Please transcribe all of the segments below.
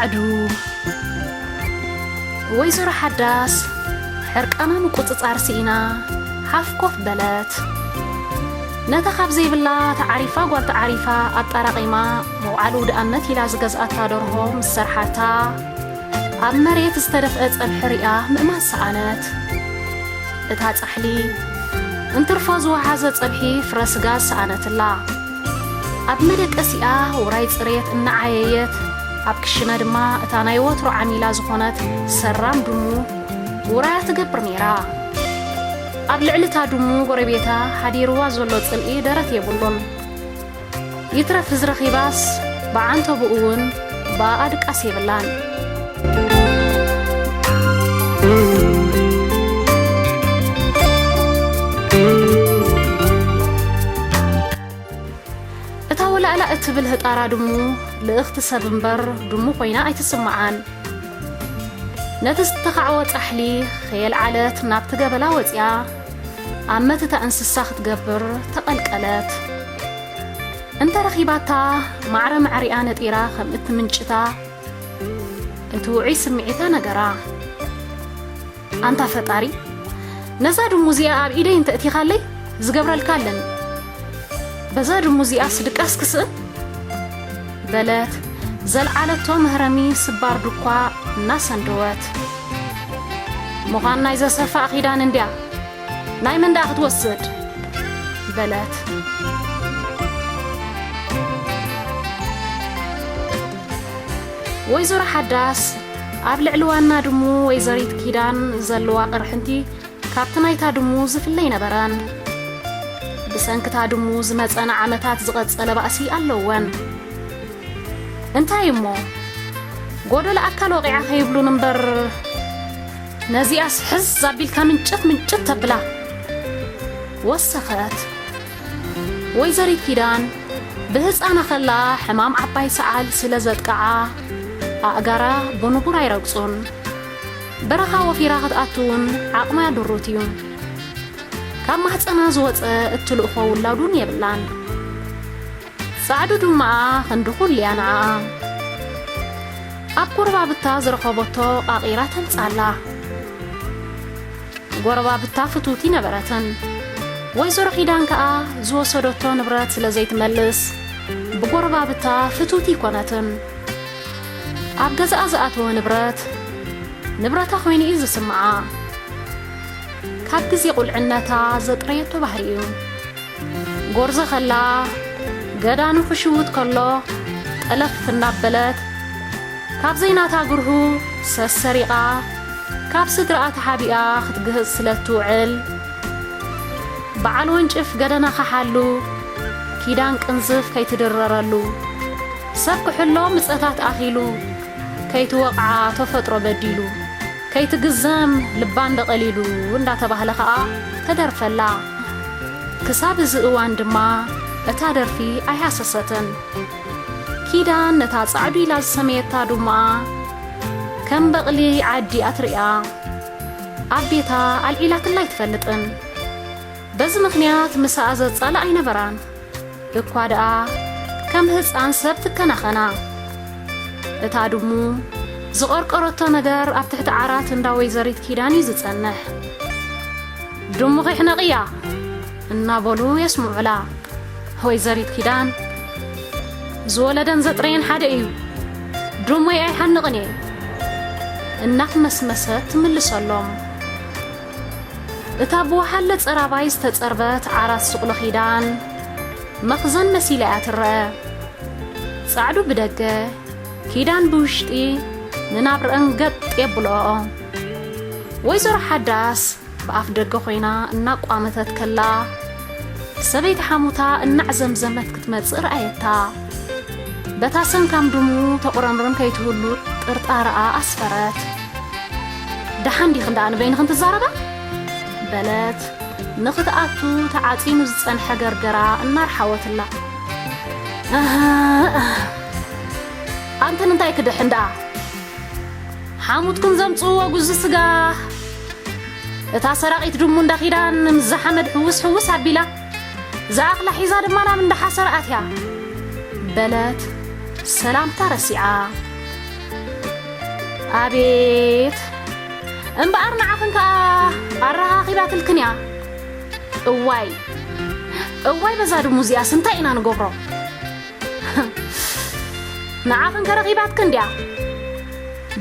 ኣዱ። ወይዘሮ ሓዳስ ሕርቃና ምቁጽጻር ስኢና ሓፍ ኮፍ በለት። ነታ ካብ ዘይብላ ተዓሪፋ ጓል ተዓሪፋ ኣጣራቒማ መውዓሊ ውድኣመት ኢላ ዝገዝኣታ ደርሆ ምስ ሰርሓታ፣ ኣብ መሬት ዝተደፍአ ጸብሒ ሪኣ ምእማን ሰኣነት። እታ ጻሕሊ እንትርፎ ዝወሓዘ ጸብሒ ፍረ ስጋ ሰኣነትላ። ኣብ መደቀሲኣ ውራይ ጽሬት እናዓየየት፣ ኣብ ክሽነ ድማ እታ ናይ ወትሩ ዓሚላ ዝኾነት ሰራም ድሙ ውራያ ትገብር ነይራ። ኣብ ልዕሊ እታ ድሙ ጎረቤታ ሓዲርዋ ዘሎ ጽልኢ ደረት የብሉን። ይትረፍ እዚ ረኺባስ ብዓንተቦኡ እውን ብኣኣ ድቃስ የብላን። እታ ወላእላ እትብል ህጣራ ድሙ ልእኽቲ ሰብ እምበር ድሙ ኮይና ኣይትስምዓን። ነቲ ዝተኻዕወ ጻሕሊ ከየልዓለት ናብቲ ገበላ ወጺኣ ኣብ መትታ እንስሳ ክትገብር ተቐልቀለት። እንተ ረኺባታ ማዕረ ማዕሪኣ ነጢራ ከም እትምንጭታ እቲ ውዑይ ስምዒታ ነገራ። ኣንታ ፈጣሪ፣ ነዛ ድሙ እዚኣ ኣብ ኢደይ እንተእቲኻለይ ዝገብረልካ ኣለኒ። በዛ ድሙ እዚኣስ ድቃስ ክስእን? በለት ዘልዓለቶ መህረሚ ስባር ድኳ እናሰንደወት። ምዃን ናይ ዘሰፋ ኪዳን እንድያ፣ ናይ መን ደኣ ክትወስድ? በለት። ወይዘሮ ሓዳስ ኣብ ልዕሊ ዋና ድሙ ወይዘሪት ኪዳን ዘለዋ ቅርሕንቲ ካብቲ ናይታ ድሙ ዝፍለ ኣይነበረን። ብሰንክታ ድሙ ዝመጸ ንዓመታት ዝቐጸለ ባእሲ ኣለወን። እንታይ እሞ፣ ጎደሎ ኣካል ወቒዓ ከይብሉን እምበር፣ ነዚኣስ ሕዝ ኣቢልካ ምንጭት ምንጭት ተብላ። ወሰኸት። ወይዘሪት ኪዳን ብህፃና ከላ ሕማም ዓባይ ሰዓል ስለ ዘጥቅዓ፣ ኣእጋራ ብንቡር ኣይረግፁን። በረኻ ወፊራ ክትኣቱ እውን ዓቕማ ድሩት እዩ። ካብ ማህፀና ዝወፀ እትልእኾ ውላዱን የብላን። ጻዕዱ ድማኣ ክንዲ ኩሉ እያ ንዓኣ። ኣብ ጎረባብታ ዝረኸበቶ ቃቒራ ተምጻላ። ጎረባብታ ፍትውቲ ነበረትን። ወይዘሮ ኪዳን ከኣ ዝወሰደቶ ንብረት ስለ ዘይትመልስ፣ ብጎረባብታ ፍትውቲ ኣይኮነትን። ኣብ ገዛኣ ዝኣተወ ንብረት፣ ንብረታ ኮይኑ እዩ ዝስምዓ። ካብ ግዜ ቁልዕነታ ዘጥረየቶ ባህሪ እዩ። ጎርዞ ከላ፣ ገዳኑ ክሽውት ከሎ፣ ጠለፍ እናበለት፣ ካብ ዘይናታ ግርሁ ሰሰሪቓ፣ ካብ ስድራኣ ተሓቢኣ ክትግህጽ ስለ እትውዕል፣ በዓል ወንጭፍ ገደና ክሓሉ፣ ኪዳን ቅንዝፍ ከይትድረረሉ፣ ሰብ ክሕሎ ምጸታት ኣኺሉ፣ ከይትወቕዓ ተፈጥሮ በዲሉ፣ ከይትግዘም ልባ እንደ ቀሊሉ እንዳተባህለ ኸኣ ተደርፈላ። ክሳብ እዚ እዋን ድማ እታ ደርፊ ኣይሃሰሰትን። ኪዳን ነታ ጻዕዱ ኢላ ዝሰመየታ ዱማኣ ከም በቕሊ ዓዲ ኣትሪኣ ኣብ ቤታ ኣልዒላትላ ኣይትፈልጥን። በዚ ምኽንያት ምሳኣ ዘጻልእ ኣይነበራን። እኳ ደኣ ከም ህጻን ሰብ ትከናኸና። እታ ድሙ ዝቐርቀረቶ ነገር ኣብ ትሕቲ ዓራት እንዳ ወይዘሪት ኪዳን እዩ ዝጸንሕ። "ድሙኺ ሕነቕያ!" እናበሉ የስምዑላ። ወይዘሪት ኪዳን፣ "ዝወለደን ዘጥረየን ሓደ እዩ፣ ድሙይ ኣይሓንቕን እየ" እናኽመስመሰት ትምልሰሎም። እታ ብወሓለ ጸራባይ ዝተጸርበት ዓራት ስቕሎ ኪዳን መኽዘን መሲላ እያ ትረአ። ጻዕዱ ብደገ፣ ኪዳን ብውሽጢ ንናብረአን ገጥ የብልኦ። ወይዘሮ ሓዳስ ብኣፍ ደገ ኮይና እናቋመተት ከላ፣ ሰበይቲ ሓሙታ እናዕዘምዘመት ክትመጽእ ረኣየታ። በታ ሰንካም ድሙ ተቑረምርም ከይትህሉ ጥርጣረኣ ኣስፈረት። "ደሓን ዲኽን ደኣ ንበይንኽን ትዛረባ?" በለት ንኽትኣቱ ተዓጺኑ ዝጸንሐ ገርገራ እናርሓወትላ። "ኣህ፣ ኣንተ እንታይ ክድሕን ደኣ? ሓሙትክን ዘምጽእዎ ጉዚ ስጋ፣ እታ ሰራቒት ድሙ እንዳ ኪዳን ምስ ዝሓመድ ሕውስ ሕውስ ኣቢላ፣ ዝኣኽላ ሒዛ ድማ ናብ እንዳ ሓሰር ኣትያ" በለት ሰላምታ ረሲዓ። ኣቤት! እምበኣር ንዓኽን ከኣ ኣረኻኺባትልክን እያ። እዋይ፣ እዋይ በዛ ድሙ እዚኣስ እንታይ ኢና ንገብሮ? ንዓኽን ከ ረኺባትክን ድያ?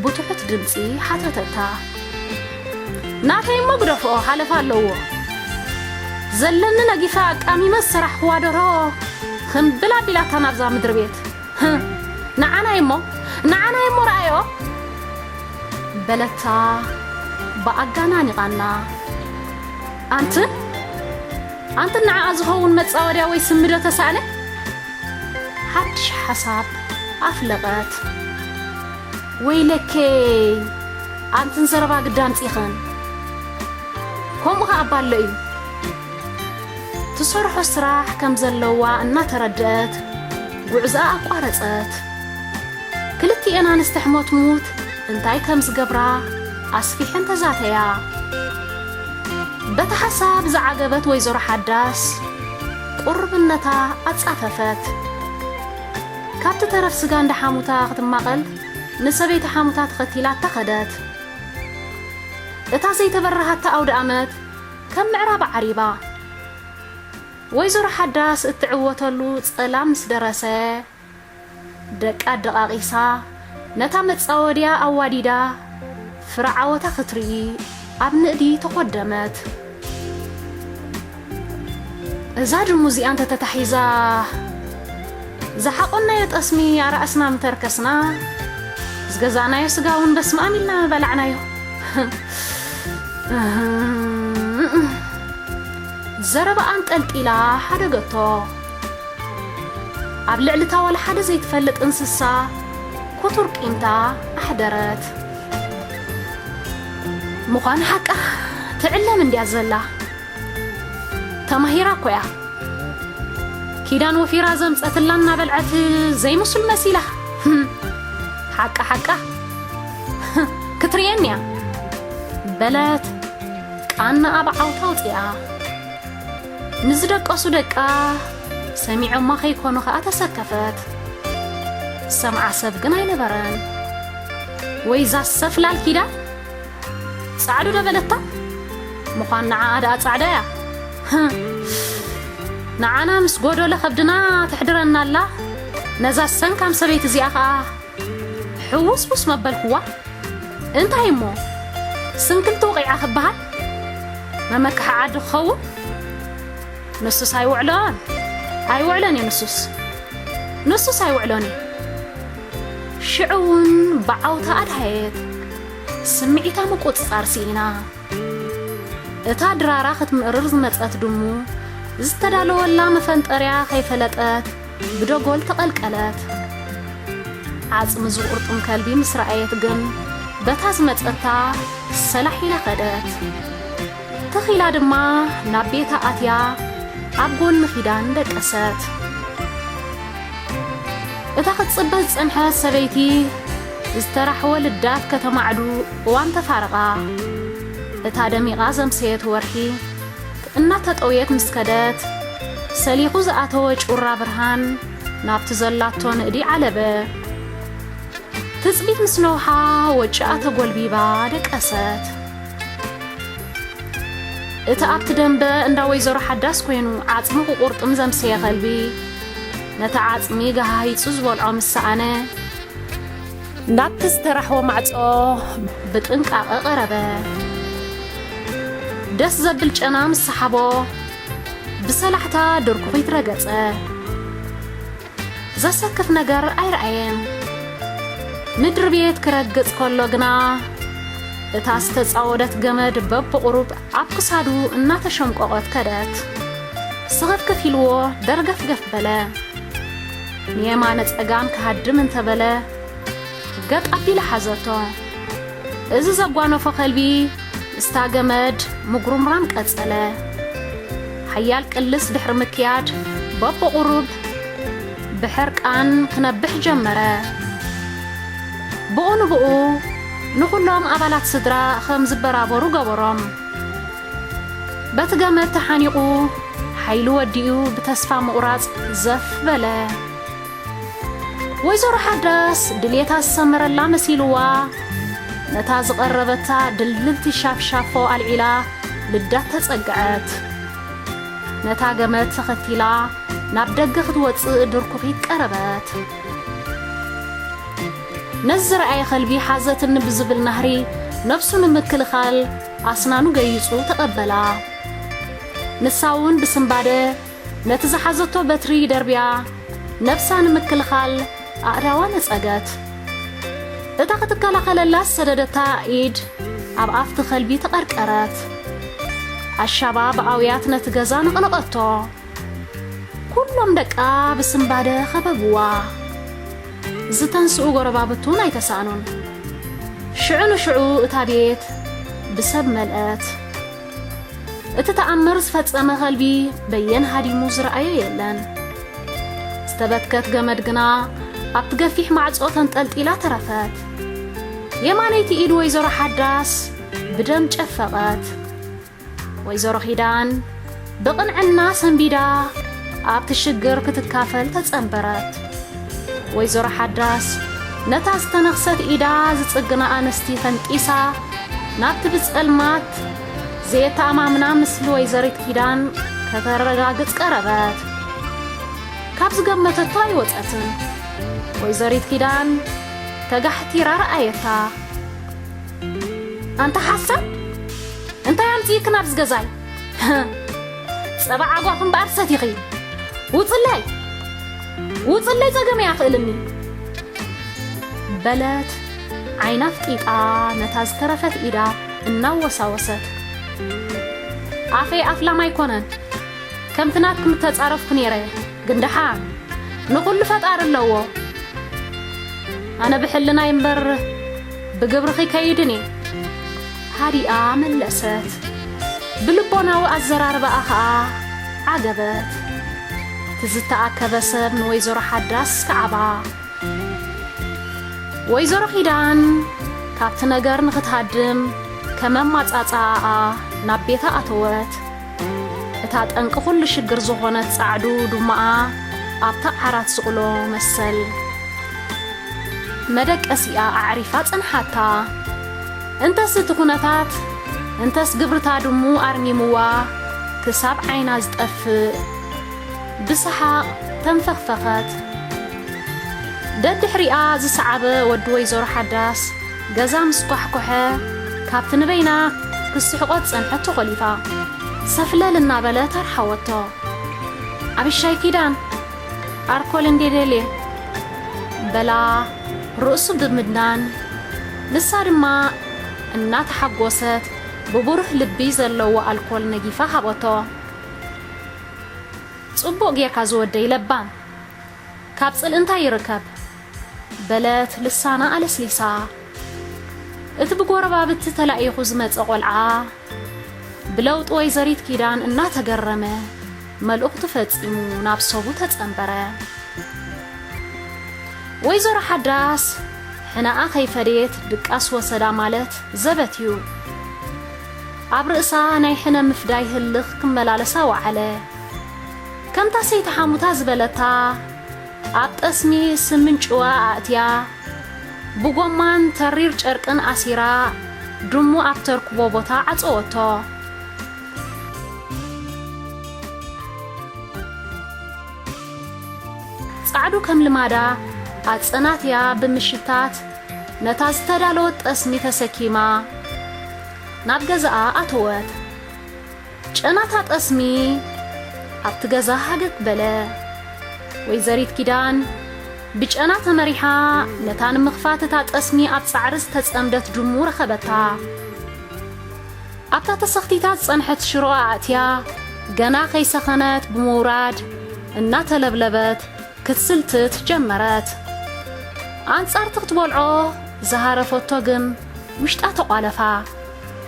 ብትሑት ድምጺ ሓተተታ። ናተይ እሞ ግደፍኦ፣ ሓለፋ ኣለዎ። ዘለኒ ነጊፈ ኣቃሚመ ዝሰራሕኽዋ ደርሆ ክምብል ኣቢላታ ናብዛ ምድሪ ቤት። ህም፣ ንዓናይ እሞ፣ ንዓናይ እሞ ረኣዮ። በለታ ብኣጋናኒቓና። ኣንቲ፣ ኣንቲ ንዓኣ ዝኸውን መጻወድያ ወይ ስሚ ዶ ተሳእነ? ሓድሽ ሓሳብ ኣፍለቐት። ወይለኬ፣ ኣንትን ዘረባ ግዳ ኣምጺኽን። ከምኡ ከኣ እባ ኣሎ እዩ። ትሰርሖ ስራሕ ከም ዘለዋ እናተረድአት፣ ጉዕዞኣ ኣቋረጸት። ክልቲኤን ኣንስቲ ሕሞትሙት እንታይ ከም ዝገብራ ኣስፊሐን ተዛተያ። በቲ ሓሳብ ዝዓገበት ወይዘሮ ሓዳስ ቁርብነታ ኣጻፈፈት። ካብቲ ተረፍ ስጋ እንዳ ሓሙታ ክትማቐል ንሰበይቲ ሓሙታ ተኸቲላታ ከደት። እታ ዘይተበረሃታ ኣውደ ኣመት ከም ምዕራባ ዓሪባ። ወይዘሮ ሓዳስ እትዕወተሉ ጸላም ምስ ደረሰ፣ ደቃ ደቓቒሳ፣ ነታ መጻወድያ ኣዋዲዳ፣ ፍረ ዓወታ ክትርኢ ኣብ ንእዲ ተኾደመት። እዛ ድሙ እዚኣ እንተ ተታሒዛ፣ ዝሓቖናዮ ጠስሚ ኣራእስና ምተርከስና፣ ዝገዛእናዮ ስጋ እውን በስመኣም ኢልና ምበላዕናዮ። ዘረባኣ ኣንጠልጢላ ሓደገቶ። ኣብ ልዕሊ እታ ዋላ ሓደ ዘይትፈልጥ እንስሳ ክቱር ቂምታ ኣሕደረት። ምዃኑ ሓቃ ትዕለም እንድያ ዘላ። ተማሂራ እኮ እያ። ኪዳን ወፊራ ዘምጸትላ እናበልዐት ዘይምሱል መሲላ። ህም፣ ሓቃ ሓቃ። ክትርእየኒ እያ። በለት ቃና ኣብ ዓውታ ኣውጺኣ። ንዝደቀሱ ደቃ ሰሚዖማ ከይኮኑ ከኣ ተሰከፈት። ሰምዓ ሰብ ግን ኣይነበረን። ወይዛ ሰፍላል ኪዳን ጻዕዱ ዶ በለታ? ምዃን ንዓኣ ደኣ ጻዕዳ እያ። ህም። ንዓና ምስ ጎደሎ ከብድና ተሕድረና ኣላ። ነዛ ሰንካም ሰበይቲ እዚኣ ከኣ ሕውስውስ መበልኩዋ። እንታይ እሞ ስንክልቲ ወቒዓ ክበሃል? መመክሒ ዓዲ ክኸውን? ንሱስ ኣይውዕሎን። ኣይውዕሎን እዩ ንሱስ። ንሱስ ኣይውዕሎን እዩ። ሽዑ እውን ብዓውታ ኣድሃየት። ስምዒታ ምቁጽጻር ስኢና። እታ ድራራ ክትምእርር ዝመጸት ድሙ፣ ዝተዳለወላ መፈንጠርያ ከይፈለጠት ብደጎል ተቐልቀለት። ዓጽሚ ዝቑርጥም ከልቢ ምስ ረኣየት ግን፣ በታ ዝመጸታ ሰላሕ ኢላ ከደት። ትኽ ኢላ ድማ ናብ ቤታ ኣትያ ኣብ ጎኒ ኪዳን ደቀሰት። እታ ክትጽበ ዝጸንሐት ሰበይቲ ዝተራሕወ ልዳት ከተማዕዱ እዋን ተፋረቓ። እታ ደሚቓ ዘምሰየት ወርሒ እናተጠውየት ምስ ከደት፣ ሰሊኹ ዝኣተወ ጩራ ብርሃን ናብቲ ዘላቶ ንእዲ ዓለበ። ትጽቢት ምስ ነውሓ ወጭኣ ተጎልቢባ ደቀሰት። እቲ ኣብቲ ደንበ እንዳ ወይዘሮ ሓዳስ ኮይኑ ዓጽሚ ክቑርጥም ዘምሰየ ከልቢ፣ ነቲ ዓጽሚ ገሃሂጹ ዝበልዖ ምስ ሰኣነ፣ ናብቲ ዝተራሕወ ማዕጾ ብጥንቃቐ ቀረበ። ደስ ዘብል ጨና ምስ ሰሓቦ፣ ብሰላሕታ ድርኩኺት ረገጸ። ዘሰክፍ ነገር ኣይረኣየን። ምድሪ ቤት ክረግጽ ከሎ ግና፣ እታ ዝተጻወደት ገመድ በብቑሩብ ኣብ ክሳዱ እናተሸምቀቖት ከደት። ስኽፍክፍ ኢልዎ ደርገፍገፍ በለ። ንየማነ ጸጋም ክሃድም እንተበለ፣ ገጥ ኣቢላ ሓዘቶ። እዚ ዘጓነፎ ከልቢ ምስታ ገመድ ምጉርምራም ቀጸለ። ሓያል ቅልስ ድሕሪ ምክያድ፣ በብቑሩብ ብሕርቃን ክነብሕ ጀመረ። ብኡ ንብኡ ንኹሎም ኣባላት ስድራ ከም ዝበራበሩ ገበሮም። በቲ ገመድ ተሓኒቑ፣ ሓይሉ ወዲኡ ብተስፋ ምቑራጽ ዘፍ በለ። ወይዘሮ ሓዳስ ድሌታ ዝሰመረላ መሲልዋ፣ ነታ ዝቐረበታ ድልድልቲ ሻፍሻፎ ኣልዒላ ልዳት ተጸግዐት። ነታ ገመድ ተኸቲላ ናብ ደገ ክትወጽእ ድርኩኺት ቀረበት። ነዚ ዝረኣየ ከልቢ ሓዘትኒ ብዝብል ናህሪ ነብሱ ንምክልኻል ኣስናኑ ገይጹ ተቐበላ። ንሳ እውን ብስንባደ ነቲ ዝሓዘቶ በትሪ ደርብያ ነብሳ ንምክልኻል ኣእዳዋ ነጸገት። እታ ክትከላኸለላ ዝሰደደታ ኢድ ኣብ ኣፍቲ ከልቢ ተቐርቀረት። ኣሻባ ብኣውያት ነቲ ገዛ ነቕነቐቶ። ኩሎም ደቃ ብስንባደ ከበብዋ። ዝተንስኡ ጎረባብቱን ኣይተሳእኑን። ሽዑ ንሽዑ እታ ቤት ብሰብ መልአት። እቲ ተኣምር ዝፈጸመ ከልቢ በየን ሃዲሙ ዝረኣዮ የለን። ዝተበትከት ገመድ ግና ኣብቲ ገፊሕ ማዕጾ ተንጠልጢላ ተረፈት። የማነይቲ ኢድ ወይዘሮ ሓዳስ ብደም ጨፈቐት። ወይዘሮ ኪዳን ብቕንዕና ሰንቢዳ ኣብቲ ሽግር ክትካፈል ተጸንበረት። ወይዘሮ ሓዳስ ነታ ዝተነኽሰት ኢዳ ዝጽግና ኣንስቲ ፈንጢሳ ናብቲ ብጸልማት ዘየተኣማምና ምስሊ ወይዘሪት ኪዳን ከተረጋግጽ ቀረበት። ካብ ዝገመተቶ ኣይወጸትን። ወይዘሪት ኪዳን ተጋሕቲራ ረኣየታ። ኣንታ ሓሳድ፣ እንታይ ኣምጽእክን ኣብዚ ገዛይ? ጸባ ዓጓፍ እምበኣር ሰቲኺ። ውጽለይ! ውጽለይ ጸገመይ ኣኽእልኒ። በለት ዓይና ኣፍጢጣ ነታ ዝተረፈት ኢዳ እናወሳወሰት። ኣፈይ ኣፍላም ኣይኮነን። ከምቲ ናትኩም እተጻረፍኩ ነይረ፣ ግን ደሓን ንኹሉ ፈጣሪ ኣለዎ። ኣነ ብሕልናይ እምበር ብግብርኺ ከይድን እየ። ሃዲኣ መለሰት። ብልቦናዊ ኣዘራርባኣ ኸኣ ዓገበት። እቲ ዝተኣከበ ሰብ ንወይዘሮ ሓዳስ ከዓባ። ወይዘሮ ኪዳን ካብቲ ነገር ንኽትሃድም ከም ኣማጻጽኣኣ ናብ ቤታ ኣተወት። እታ ጠንቂ ኩሉ ሽግር ዝኾነት ጻዕዱ ዱማኣ ኣብታ ዓራት ስቕሎ መሰል መደቀሲኣ ኣዕሪፋ ጸንሓታ። እንተስ እቲ ኩነታት፣ እንተስ ግብርታ ድሙ ኣርሚምዋ ክሳብ ዓይና ዝጠፍእ ብሰሓቕ ተንፈኽፈኸት። ደድሕሪኣ ዝሰዓበ ወዲ ወይዘሮ ሓዳስ ገዛ ምስ ኳሕኮሐ፣ ካብቲ ንበይና ክስሕቆ ዝጸንሐ ተኾሊፋ፣ ሰፍለል እናበለት ኣርሓወቶ። "ኣብሻይ ኪዳን፣ ኣርኮል እንዴ ደልየ?" በላ ርእሱ ብምድናን፣ ንሳ ድማ እናተሓጎሰት ብብሩህ ልቢ ዘለዎ ኣልኮል ነጊፋ ሃበቶ። "ጽቡቕ ጌርካ ዝወደይ ለባም፣ ካብ ጽልኢ እንታይ ይርከብ?" በለት ልሳና ኣለስሊሳ። እቲ ብጎረባብቲ ተላኢኹ ዝመጸ ቆልዓ ብለውጢ ወይዘሪት ኪዳን እናተገረመ መልእኽቱ ፈጺሙ ናብ ሰቡ ተጸንበረ። ወይዘሮ ሓዳስ ሕነኣ ከይፈደየት ድቃስ ወሰዳ ማለት ዘበት እዩ። ኣብ ርእሳ ናይ ሕነ ምፍዳይ ህልኽ ክመላለሳ ወዓለ። ከምታ ሰይቲ ሓሙታ ዝበለታ፣ ኣብ ጠስሚ ስምን ጭዋ ኣእትያ፣ ብጎማን ተሪር ጨርቅን ኣሲራ፣ ድሙ ኣብ ተርክቦ ቦታ ዓጸወቶ። ጻዕዱ ከም ልማዳ ኣጸናትያ ብምሽታት ነታ ዝተዳለወት ጠስሚ ተሰኪማ ናብ ገዛኣ ኣተወት። ጨናታ ጠስሚ ኣብቲ ገዛ ሃገግ በለ። ወይዘሪት ኪዳን ብጨና ተመሪሓ ነታ ንምኽፋት እታ ጠስሚ ኣብ ጻዕሪ ዝተጸምደት ድሙ ረኸበታ። ኣብታ ተሰኽቲታ ዝጸንሐት ሽሮ ኣእትያ፣ ገና ከይሰኸነት ብምውራድ እናተለብለበት ክትስልትት ጀመረት። ኣንጻርቲ ክትበልዖ ዝሃረፈቶ ግን ውሽጣ ተቋለፋ።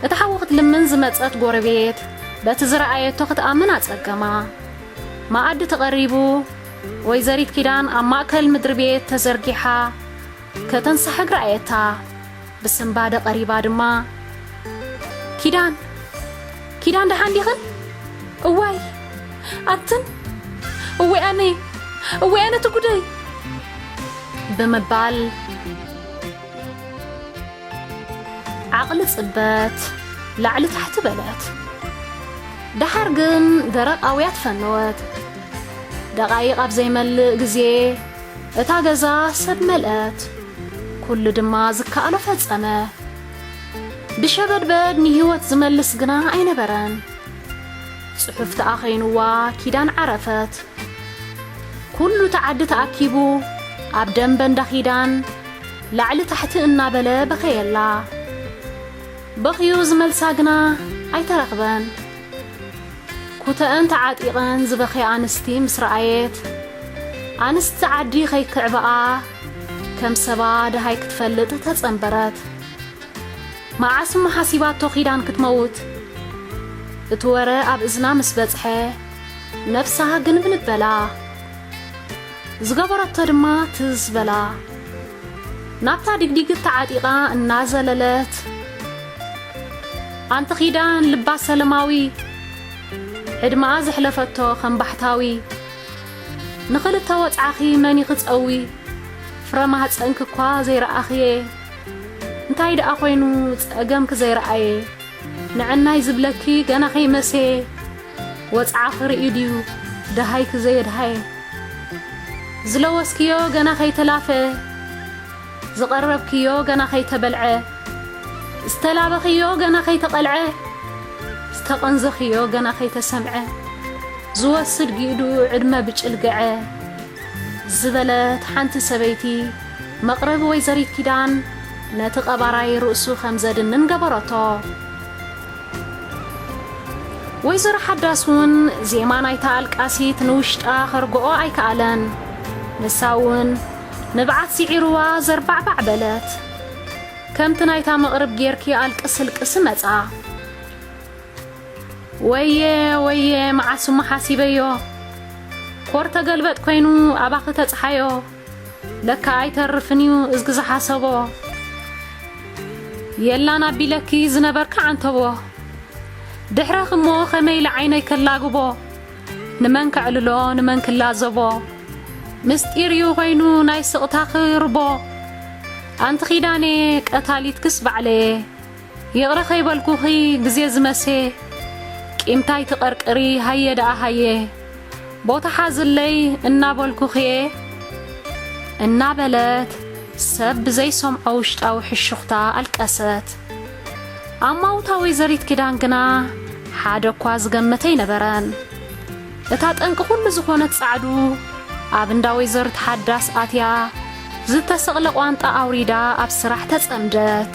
እታ ሓዊ ክትልምን ዝመጸት ጎረቤት በቲ ዝረኣየቶ ክትኣምን ኣጸገማ። መኣዲ ተቐሪቡ፣ ወይዘሪት ኪዳን ኣብ ማእከል ምድሪ ቤት ተዘርጊሓ ከተንሳሕግ ረኣየታ። ብስንባደ ቀሪባ ድማ፣ "ኪዳን፣ ኪዳን ደሓን ዲኽን? እዋይ፣ ኣንትን፣ እወይ ኣነ፣ እወይ ኣነ እቲ ጉደይ!" ብምባል ዓቕሊ ጽበት፣ ላዕሊ ታሕቲ በለት። ደሓር ግን ደረቕ ኣውያት ፈነወት። ደቓይቕ ኣብ ዘይመልእ ግዜ እታ ገዛ ሰብ መልአት። ኩሉ ድማ ዝከኣሎ ፈጸመ። ብሸበድበድ ንህይወት ዝመልስ ግና ኣይነበረን። ጽሑፍ ተኣኸይንዋ ኪዳን ዓረፈት። ኩሉ እቲ ዓዲ ተኣኪቡ ኣብ ደንበ እንዳ ኪዳን ላዕሊ ታሕቲ እናበለ በኸየላ። በኽዩ ዝመልሳ ግና ኣይተረኽበን። ኩተአን ተዓጢቐን ዝበኽያ ኣንስቲ ምስ ረኣየት፣ ኣንስቲ ዓዲ ከይክዕብኣ ከም ሰባ ደሃይ ክትፈልጥ ተጸንበረት። መዓስ እሞ ሓሲባቶ ኪዳን ክትመውት? እቲ ወረ ኣብ እዝና ምስ በጽሐ፣ ነፍሳ ግንብንበላ። ዝገበረቶ ድማ ትዝ በላ። ናብታ ድግዲግት ተዓጢቓ እናዘለለት፣ ኣንቲ ኪዳን ልባ ሰለማዊ፣ ዕድመኣ ዘሕለፈቶ ከም ባሕታዊ፣ ንኽልተ ወጽዓኺ መን ይኽጸዊ? ፍረ ማህጸንኪ እኳ ዘይረኣኽየ፣ እንታይ ደኣ ኮይኑ ጸገምኪ ዘይረኣየ? ንዕናይ ዝብለኪ ገና ከይመሰየ፣ ወጽዓኺ ርእዩ ድዩ ደሃይኪ ዘየድሃየ? ዝለወስክዮ ገና ከይተላፈ፣ ዝቐረብክዮ ገና ከይተበልዐ፣ ዝተላበኽዮ ገና ከይተቐልዐ፣ ዝተቐንዘኽዮ ገና ከይተሰምዐ፣ ዝወስድ ጊእዱ ዕድመ ብጭልግዐ። ዝበለት ሓንቲ ሰበይቲ፣ መቕርብ ወይዘሪት ኪዳን ነቲ ቀባራይ ርእሱ ከም ዘድንን ገበረቶ። ወይዘሮ ሓዳስ እውን ዜማ ናይታ ኣልቃሲት ንውሽጣ ከርግኦ ኣይከኣለን። ንሳ እውን ንብዓት ስዒርዋ ዘርባዕባዕ በለት። ከምቲ ናይታ መቕርብ ጌርኪ ኣልቅስ እልቅስ መጻ። ወየ ወየ፣ መዓስ እሞ ሓሲበዮ፣ ኮር ተገልበጥ ኮይኑ ኣባኺ ተጽሓዮ። ለካ ኣይተርፍን እዩ እዝጊ ዝሓሰቦ። የላን ኣቢለኪ ዝነበርካ ዓንተቦ፣ ድሕረኺ እሞ ከመይ ኢለ ዓይነይ ከላግቦ? ንመን ከዕልሎ ንመን ክላዘቦ? ምስጢር እዩ ኮይኑ ናይ ስቕታኺ ርቦ። ኣንቲ ኪዳነ ቀታሊትክስ ባዕለየ፣ ይቕረ ከይበልኩኺ ግዜ ዝመሴ፣ ቂምታይ ትቐርቅሪ ሃየ ደኣ ሃየ፣ ቦታ ሓዝለይ እናበልኩኺየ፣ እናበለት ሰብ ብዘይሰምዖ ውሽጣዊ ሕሹኽታ ኣልቀሰት። ኣማውታ ወይዘሪት ኪዳን ግና ሓደ እኳ ዝገመተ ኣይነበረን። እታ ጠንቂ ኩሉ ዝኾነት ጻዕዱ ኣብ እንዳ ወይዘሪት ሓዳስ ኣትያ ዝተሰቕለ ቋንጣ ኣውሪዳ ኣብ ስራሕ ተጸምደት።